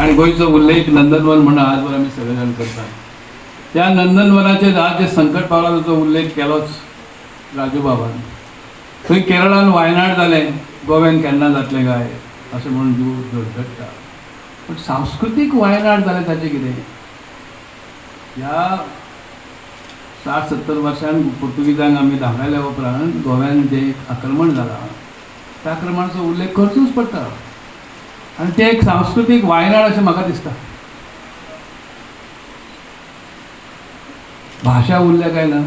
आनी गोंयचो उल्लेख नंदनवन म्हणून आजवर आमी सगळे जाण करतात. त्या नंदनवनाचेर आज जे संकट पावला ताचो उल्लेख केलोच राजू बाबान. थंय केरळान वायनाड जालें, गोव्यान केन्ना जातलें काय अशें म्हणून जीव धडधडटा. पूण सांस्कृतीक वायनाड जालें ताचें कितें? ह्या 60-70 वर्सांत पुर्तुगीजांक आमी धांवडायल्या उपरांत गोव्यान जें आक्रमण जालां त्या आक्रमणाचो उल्लेख करचोच पडटा आनी तें एक सांस्कृतीक वायनाड अशें म्हाका दिसता. भाशा उरल्या काय ना?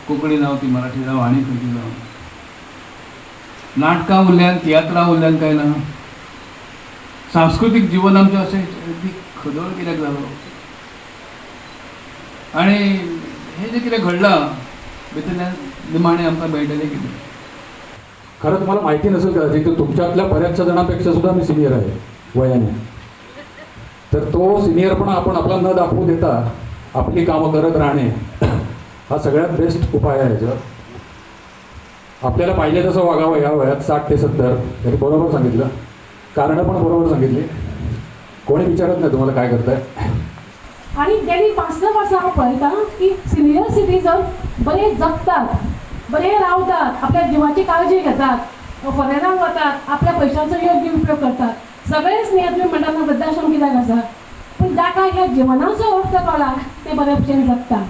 कोंकणी जावं ती मराठी जावं आनी खंयची जावं, नाटकां उरल्यान, तियात्रां उरल्यान काय ना? सांस्कृतीक जिवन आमचें अशें खदोळ कित्याक जालो? आनी हें जें कितें घडलां भितरल्यान निमाणें आमकां मेळटलें कितें? खरं तुम्हाला माहिती नसेल कदाचित, तर तुमच्यातल्या बऱ्याचशा जणांपेक्षा सुद्धा मी सिनियर आहे वयाने. तर तो सिनियरपणा आपण आपला न दाखवू देता आपली कामं करत राहणे हा सगळ्यात बेस्ट उपाय आहे याच्यावर. आपल्याला पाहिजे तसं वागावं या वयात 60 ते 70. त्यांनी बरोबर सांगितलं, कारणं पण बरोबर सांगितली. कोणी विचारत नाही तुम्हाला काय करताय. आनी गेली 5-6 वर्सां हांव पळयतां की सिनियर सिटीजन बरे जगतात, बरे रावतात, आपल्या जिवाची काळजी घेतात, फॉरेनाक वतात, आपल्या पयशांचो योग्य उपयोग करतात. सगळेच न्ही, तुमी म्हणटा ना वृद्धाश्रम कित्याक आसा, पूण जाका ह्या जिवनाचो अर्थ कळ्ळा ते बरे भशेन जगता.